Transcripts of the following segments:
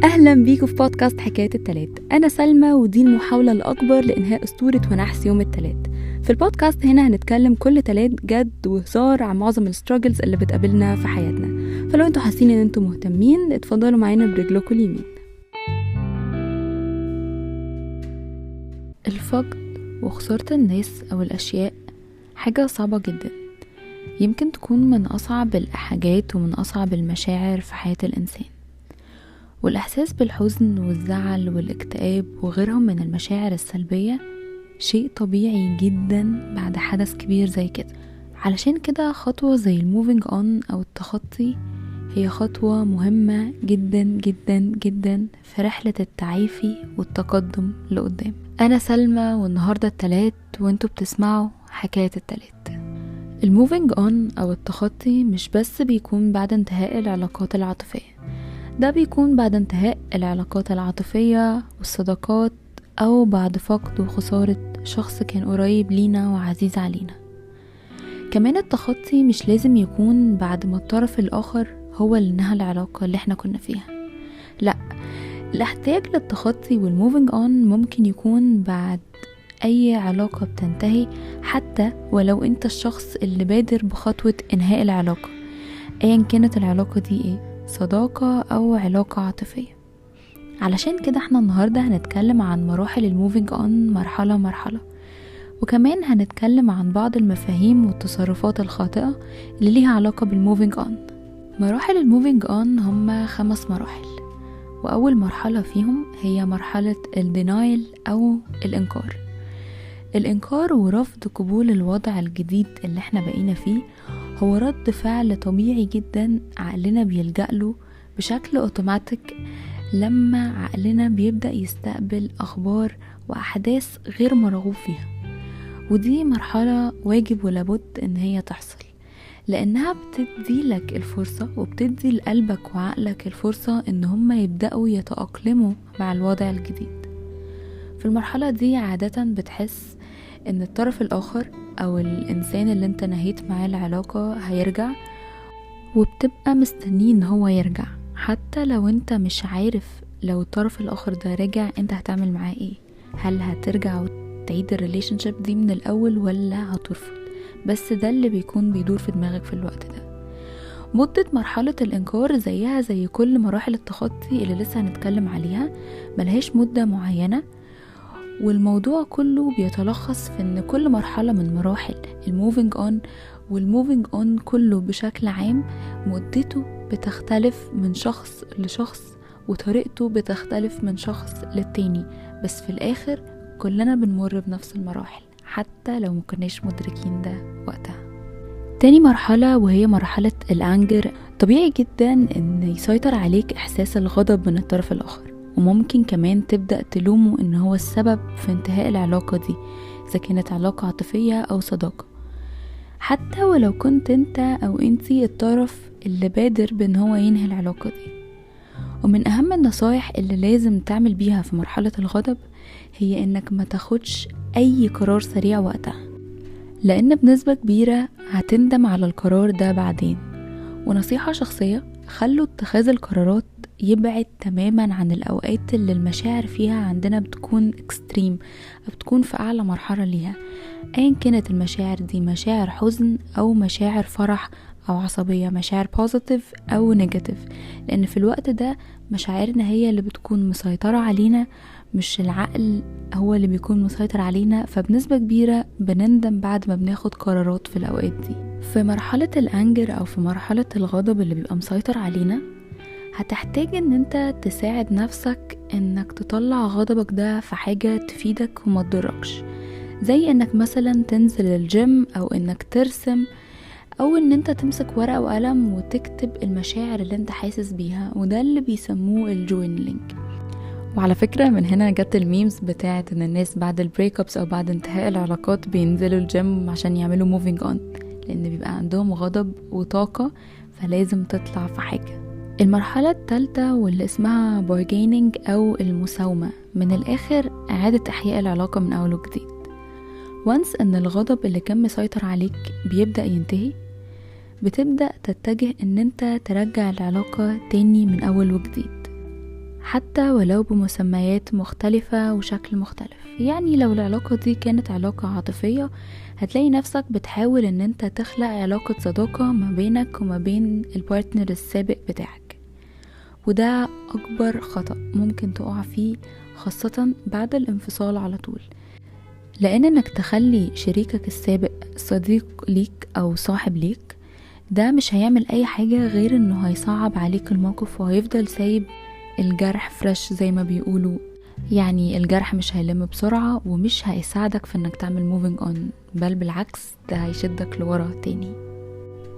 اهلا بيكم في بودكاست حكاية التلات. انا سلمى، ودي المحاولة الاكبر لانهاء اسطورة ونحس يوم التلات. في البودكاست هنا هنتكلم كل تلات جد وهزار عن معظم ال struggles اللي بتقابلنا في حياتنا، فلو انتوا حاسين ان انتوا مهتمين اتفضلوا معانا برجلكم اليمين. الفقد وخسارة الناس او الاشياء حاجة صعبة جدا، يمكن تكون من اصعب الحاجات ومن اصعب المشاعر في حياة الانسان. والإحساس بالحزن والزعل والاكتئاب وغيرهم من المشاعر السلبية شيء طبيعي جدا بعد حدث كبير زي كده. علشان كده خطوة زي ال moving on أو التخطي هي خطوة مهمة جدا جدا جدا في رحلة التعافي والتقدم لقدام. أنا سلمى، والنهاردة التلات، وانتوا بتسمعوا حكاية التلات. ال moving on أو التخطي مش بس بيكون بعد انتهاء العلاقات العاطفية، ده بيكون بعد انتهاء العلاقات العاطفية والصداقات، أو بعد فقد وخسارة شخص كان قريب لينا وعزيز علينا. كمان التخطي مش لازم يكون بعد ما الطرف الآخر هو اللي نهى العلاقة اللي احنا كنا فيها، لا، الاحتياج للتخطي وال moving on ممكن يكون بعد أي علاقة بتنتهي، حتى ولو انت الشخص اللي بادر بخطوة انهاء العلاقة، ايا كانت العلاقة دي ايه، صداقة أو علاقة عاطفية. علشان كده احنا النهاردة هنتكلم عن مراحل ال moving on مرحلة مرحلة، وكمان هنتكلم عن بعض المفاهيم والتصرفات الخاطئة اللي ليها علاقة بال moving on. مراحل ال moving on هم 5 مراحل، وأول مرحلة فيهم هي مرحلة ال denial أو الإنكار. الإنكار ورفض قبول الوضع الجديد اللي احنا بقينا فيه هو رد فعل طبيعي جدا عقلنا بيلجأ له بشكل اوتوماتيك لما عقلنا بيبدأ يستقبل أخبار وأحداث غير مرغوب فيها. ودي مرحلة واجب ولابد إن هي تحصل، لأنها بتدي لك الفرصة وبتدي لقلبك وعقلك الفرصة إن هم يبدأوا يتأقلموا مع الوضع الجديد. في المرحلة دي عادة بتحس إن الطرف الآخر أو الإنسان اللي انت نهيت معاه العلاقة هيرجع، وبتبقى مستنيه إن هو يرجع، حتى لو انت مش عارف لو الطرف الآخر ده رجع انت هتعمل معاه ايه، هل هترجع وتعيد ال relationship دي من الأول ولا هترفض؟ بس ده اللي بيكون بيدور في دماغك في الوقت ده. مدة مرحلة الإنكار زيها زي كل مراحل التخطي اللي لسه هنتكلم عليها، ملهاش مدة معينة، والموضوع كله بيتلخص في ان كل مرحلة من مراحل ال moving on وال moving on كله بشكل عام مدته بتختلف من شخص لشخص، وطريقته بتختلف من شخص للتاني، بس في الاخر كلنا بنمر بنفس المراحل حتى لو مكناش مدركين ده وقتها. تاني مرحلة وهي مرحلة ال anger. طبيعي جدا ان يسيطر عليك احساس الغضب من الطرف الاخر، وممكن كمان تبدأ تلومه إن هو السبب في انتهاء العلاقة دي، إذا كانت علاقة عاطفية أو صداقة، حتى ولو كنت أنت أو أنتي الطرف اللي بادر بإن هو ينهي العلاقة دي. ومن أهم النصايح اللي لازم تعمل بيها في مرحلة الغضب هي إنك ما تاخدش أي قرار سريع وقتها، لأن بنسبة كبيرة هتندم على القرار ده بعدين. ونصيحة شخصية، خلوا اتخاذ القرارات يبعد تماما عن الأوقات اللي المشاعر فيها عندنا بتكون extreme، بتكون في أعلى مرحلة ليها، أيا كانت المشاعر دي، مشاعر حزن أو مشاعر فرح أو عصبية، مشاعر positive أو negative، لأن في الوقت ده مشاعرنا هي اللي بتكون مسيطرة علينا، مش العقل هو اللي بيكون مسيطر علينا، فبنسبة كبيرة بنندم بعد ما بناخد قرارات في الأوقات دي. في مرحلة ال anger أو في مرحلة الغضب اللي بيبقى مسيطر علينا، هتحتاج ان انت تساعد نفسك انك تطلع غضبك ده في حاجة تفيدك وما تضركش، زي انك مثلا تنزل الجيم، او انك ترسم، او ان انت تمسك ورقة وقلم وتكتب المشاعر اللي انت حاسس بيها، وده اللي بيسموه ال journaling. وعلى فكرة من هنا جت ال memes بتاعت ان الناس بعد ال breakups او بعد انتهاء العلاقات بينزلوا الجيم عشان يعملوا moving on، لان بيبقى عندهم غضب وطاقة فلازم تطلع في حاجة. المرحلة الثالثة واللي اسمها bargaining أو المساومة، من الآخر إعادة إحياء العلاقة من أول وجديد. وانس إن الغضب اللي كان مسيطر عليك بيبدأ ينتهي، بتبدأ تتجه إن أنت ترجع العلاقة تاني من أول وجديد. حتى ولو بمسميات مختلفة وشكل مختلف. يعني لو العلاقة دي كانت علاقة عاطفية، هتلاقي نفسك بتحاول ان انت تخلق علاقة صداقة ما بينك وما بين ال partner السابق بتاعك، وده اكبر خطأ ممكن تقع فيه، خاصة بعد الانفصال على طول. لان انك تخلي شريكك السابق صديق ليك او صاحب ليك، ده مش هيعمل اي حاجة غير انه هيصعب عليك الموقف، وهيفضل سايب الجرح fresh زي ما بيقولوا. يعني الجرح مش هيلم بسرعة، ومش هيساعدك في انك تعمل moving on، بل بالعكس ده هيشدك لورا تاني.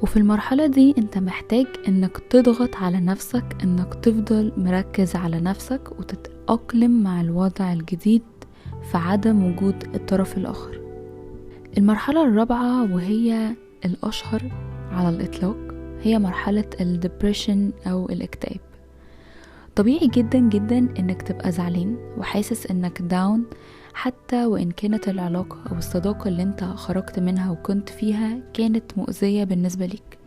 وفي المرحلة دي انت محتاج انك تضغط على نفسك، انك تفضل مركز على نفسك وتتأقلم مع الوضع الجديد في عدم وجود الطرف الآخر. المرحلة الرابعة وهي الأشهر على الإطلاق، هي مرحلة ال depression أو الاكتئاب. طبيعي جدا جدا انك تبقى زعلان وحاسس انك down، حتى وان كانت العلاقة او الصداقة اللي انت خرجت منها وكنت فيها كانت مؤذية بالنسبة ليك،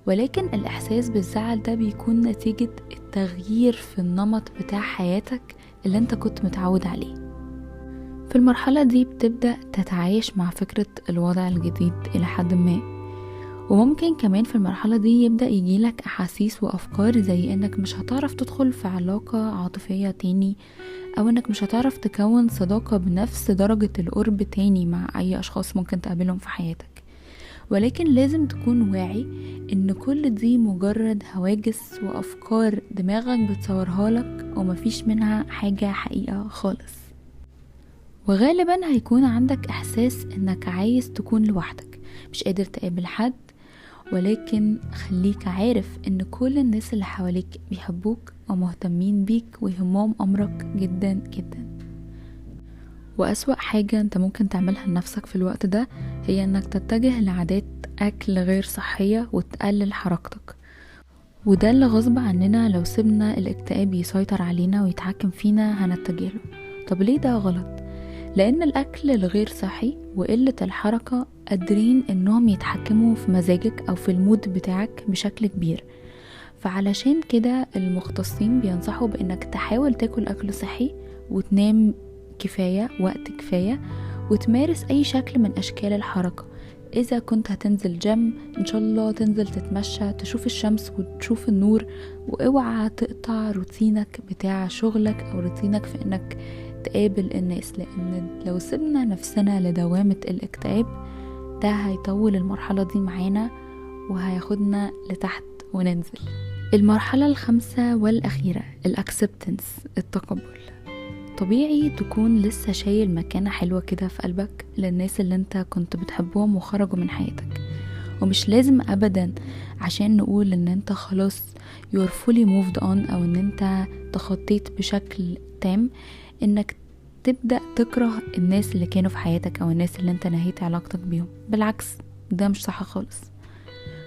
ولكن الاحساس بالزعل ده بيكون نتيجة التغيير في النمط بتاع حياتك اللي انت كنت متعود عليه. في المرحلة دي بتبدأ تتعايش مع فكرة الوضع الجديد إلى حد ما، وممكن كمان في المرحلة دي يبدأ يجيلك أحاسيس وأفكار زي إنك مش هتعرف تدخل في علاقة عاطفية تاني، أو إنك مش هتعرف تكون صداقة بنفس درجة القرب تاني مع أي أشخاص ممكن تقابلهم في حياتك. ولكن لازم تكون واعي إن كل دي مجرد هواجس وأفكار دماغك بتصورها لك، ومفيش منها حاجة حقيقة خالص. وغالبا هيكون عندك إحساس إنك عايز تكون لوحدك، مش قادر تقابل حد، ولكن خليك عارف ان كل الناس اللي حواليك بيحبوك ومهتمين بيك ويهمهم امرك جدا جدا. واسوأ حاجة انت ممكن تعملها لنفسك في الوقت ده هي انك تتجه لعادات اكل غير صحية وتقلل حركتك، وده اللي غصب عننا لو سيبنا الاكتئاب يسيطر علينا ويتحكم فينا هنتجه له. طب ليه ده غلط؟ لان الاكل الغير صحي وقلة الحركة قادرين انهم يتحكموا في مزاجك او في ال mood بتاعك بشكل كبير، فعلشان كده المختصين بينصحوا بانك تحاول تاكل اكل صحي وتنام كفاية وقت كفاية، وتمارس اي شكل من اشكال الحركة. اذا كنت هتنزل جيم ان شاء الله تنزل تتمشى، تشوف الشمس وتشوف النور، واوعى تقطع روتينك بتاع شغلك او روتينك في انك تقابل الناس، لان لو سيبنا نفسنا لدوامة الاكتئاب ده هيطول المرحلة دي معانا وهياخدنا لتحت وننزل. المرحلة الخامسة والأخيرة ال acceptance، التقبل. طبيعي تكون لسه شايل مكانة حلوة كده في قلبك للناس اللي انت كنت بتحبهم وخرجوا من حياتك، ومش لازم ابدا عشان نقول ان انت خلاص you're fully moved on او ان انت تخطيت بشكل تام انك تبدأ تكره الناس اللي كانوا في حياتك او الناس اللي انت نهيت علاقتك بيهم. بالعكس ده مش صح خالص.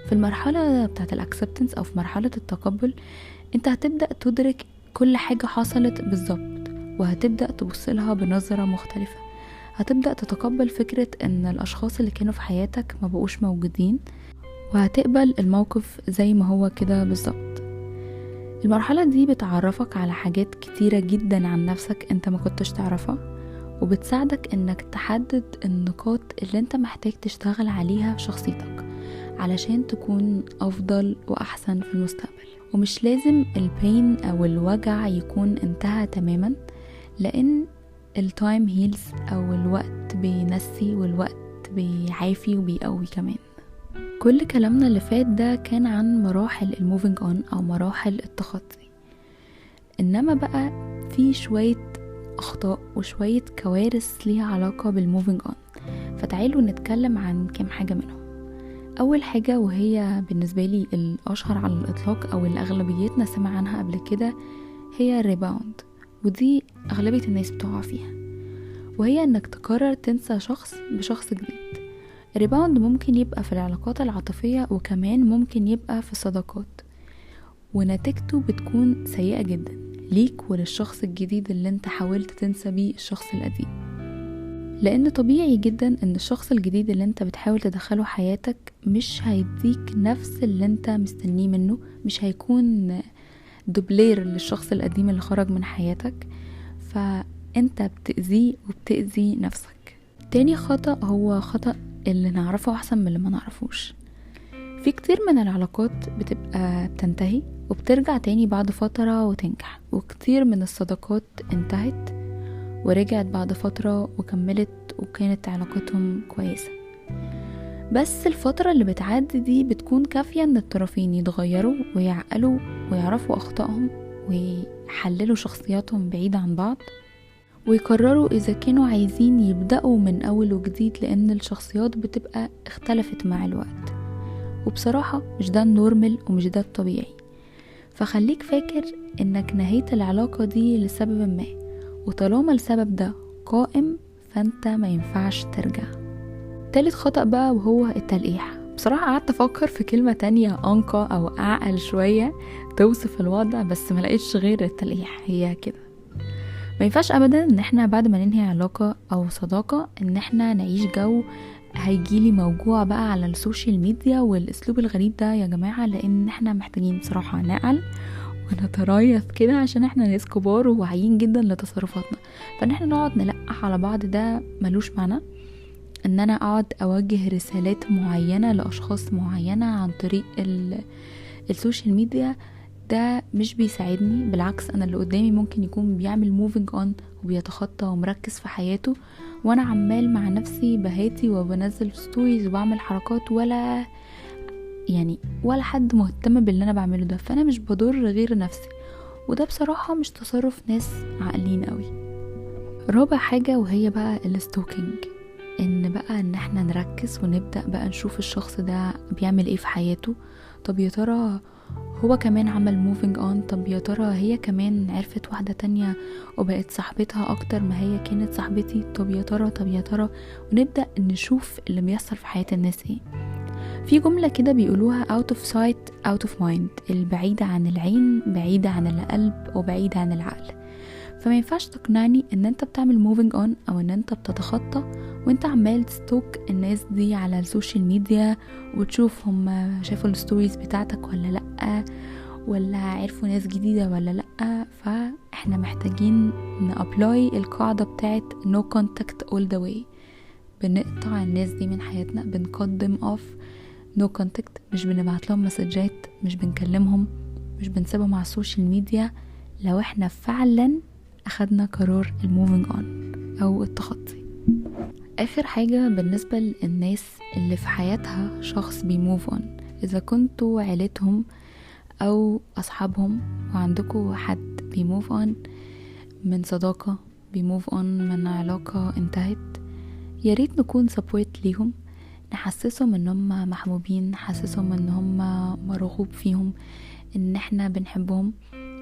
في المرحلة بتاعت ال acceptance او في مرحلة التقبل انت هتبدأ تدرك كل حاجة حصلت بالظبط، وهتبدأ تبصلها بنظرة مختلفة. هتبدأ تتقبل فكرة ان الاشخاص اللي كانوا في حياتك ما بقوش موجودين، وهتقبل الموقف زي ما هو كده بالظبط. المرحلة دي بتعرفك على حاجات كتيرة جدا عن نفسك انت ما كنتش تعرفها، وبتساعدك انك تحدد النقاط اللي انت محتاج تشتغل عليها في شخصيتك علشان تكون افضل واحسن في المستقبل. ومش لازم ال pain او الوجع يكون انتهى تماما، لان ال time heals او الوقت بينسي والوقت بيعافي وبيقوي كمان. كل كلامنا اللي فات ده كان عن مراحل ال moving on او مراحل التخطي، انما بقى في شوية اخطاء وشوية كوارث ليها علاقة بال moving on، فتعالوا نتكلم عن كام حاجة منهم. اول حاجة وهي بالنسبة لي الاشهر على الاطلاق او اللي اغلبيتنا سمع عنها قبل كده هي ال rebound، ودي اغلبية الناس بتقع فيها، وهي انك تقرر تنسى شخص بشخص جديد. ال rebound ممكن يبقى في العلاقات العاطفية وكمان ممكن يبقى في الصداقات، ونتيجته بتكون سيئة جدا ليك وللشخص الجديد اللي انت حاولت تنسى بيه الشخص القديم، لان طبيعي جدا ان الشخص الجديد اللي انت بتحاول تدخله حياتك مش هيديك نفس اللي انت مستنيه منه، مش هيكون دوبلير للشخص القديم اللي خرج من حياتك، فانت بتأذيه وبتأذي نفسك. تاني خطأ هو خطأ اللي نعرفه احسن من اللي ما نعرفوش. في كتير من العلاقات بتبقى بتنتهي وبترجع تاني بعد فترة وتنجح، وكتير من الصداقات انتهت ورجعت بعد فترة وكملت وكانت علاقتهم كويسة. بس الفترة اللي بتعدي دي بتكون كافية ان الطرفين يتغيروا ويعقلوا ويعرفوا اخطائهم ويحللوا شخصياتهم بعيد عن بعض، ويقرروا اذا كانوا عايزين يبدأوا من اول وجديد، لان الشخصيات بتبقى اختلفت مع الوقت. وبصراحة مش ده ال normal ومش ده الطبيعي. فخليك فاكر انك نهيت العلاقة دي لسبب ما، وطالما السبب ده قائم فانت ما ينفعش ترجع. تالت خطأ بقى وهو التلقيح. بصراحة قعدت افكر في كلمة تانية انقى او اعقل شوية توصف الوضع، بس ما لقيتش غير التلقيح. هي كده ما ينفعش ابدا ان احنا بعد ما ننهي علاقة او صداقة ان احنا نعيش جو هيجيلي موجوع بقى على ال social media والاسلوب الغريب ده يا جماعة، لان احنا محتاجين بصراحة نعقل ونتريث كده عشان احنا ناس كبار وواعيين جدا لتصرفاتنا. فان احنا نقعد نلقح على بعض ده ملوش معنى. ان انا اقعد اوجه رسالات معينة لاشخاص معينة عن طريق ال social media ده مش بيساعدني، بالعكس انا اللي قدامي ممكن يكون بيعمل moving on وبيتخطى ومركز في حياته، وانا عمال مع نفسي بهاتي وبنزل stories وبعمل حركات ولا حد مهتم باللي انا بعمله ده، فانا مش بضر غير نفسي، وده بصراحة مش تصرف ناس عاقلين قوي. رابع حاجة وهي بقى ال stalking، ان احنا نركز ونبدأ بقى نشوف الشخص ده بيعمل ايه في حياته. طب يا ترى هو كمان عمل moving on؟ طب يا ترى هي كمان عرفت واحدة تانية وبقت صاحبتها اكتر ما هي كانت صاحبتي؟ طب يا ترى، طب يا ترى، ونبدأ نشوف اللي بيحصل في حياة الناس ايه. في جملة كده بيقولوها out of sight out of mind، البعيدة عن العين بعيدة عن القلب وبعيدة عن العقل. فما ينفعش تقنعني ان انت بتعمل moving on او ان انت بتتخطى وانت عمال ت stalk الناس دي على ال social media وتشوف هم شافوا ال stories بتاعتك ولا لأ، ولا عرفوا ناس جديدة ولا لأ. فاحنا محتاجين ن apply القاعدة بتاعت no contact all the way. بنقطع الناس دي من حياتنا، بن cut them off no contact، مش بنبعت لهم مسجات، مش بنكلمهم، مش بنسيبهم على ال social media لو احنا فعلا اخدنا قرار ال moving on او التخطي. اخر حاجة بالنسبة للناس اللي في حياتها شخص بي move on، اذا كنتوا عيلتهم او اصحابهم وعندكوا حد بي move on من صداقة، بي move on من علاقة انتهت، ياريت نكون support ليهم، نحسسهم ان هم محبوبين، نحسسهم ان هم مرغوب فيهم، ان احنا بنحبهم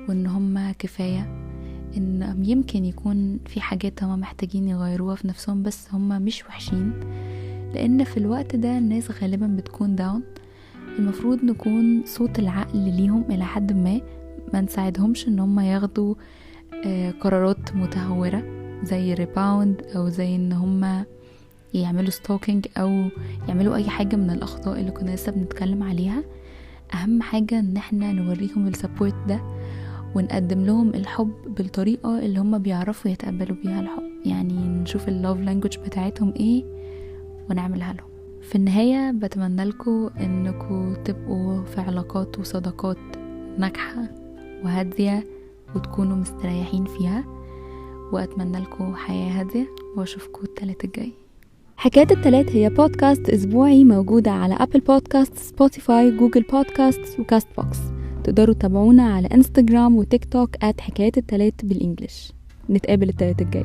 وان هم كفاية، ان يمكن يكون في حاجات هم محتاجين يغيروها في نفسهم بس هم مش وحشين، لان في الوقت ده الناس غالبا بتكون down. المفروض نكون صوت العقل ليهم الى حد ما، ما نساعدهمش ان هم ياخدوا قرارات متهورة زي rebound او زي ان هم يعملوا stalking او يعملوا اي حاجة من الاخطاء اللي كنا لسه بنتكلم عليها. اهم حاجة ان احنا نوريهم ال support ده ونقدم لهم الحب بالطريقة اللي هم بيعرفوا يتقبلوا بيها الحب، يعني نشوف ال love language بتاعتهم ايه ونعملها لهم. في النهاية بتمنى لكم انكم تبقوا في علاقات وصداقات ناجحة وهادية وتكونوا مستريحين فيها، واتمنى لكم حياة هادية، واشوفكم الثلاث الجاي. حكاية التلات هي بودكاست أسبوعي موجودة على Apple Podcast، Spotify، Google Podcast و Castbox. تقدروا تتابعونا على انستجرام وتيك توك @حكاية التلات بال English. نتقابل التلات الجاي.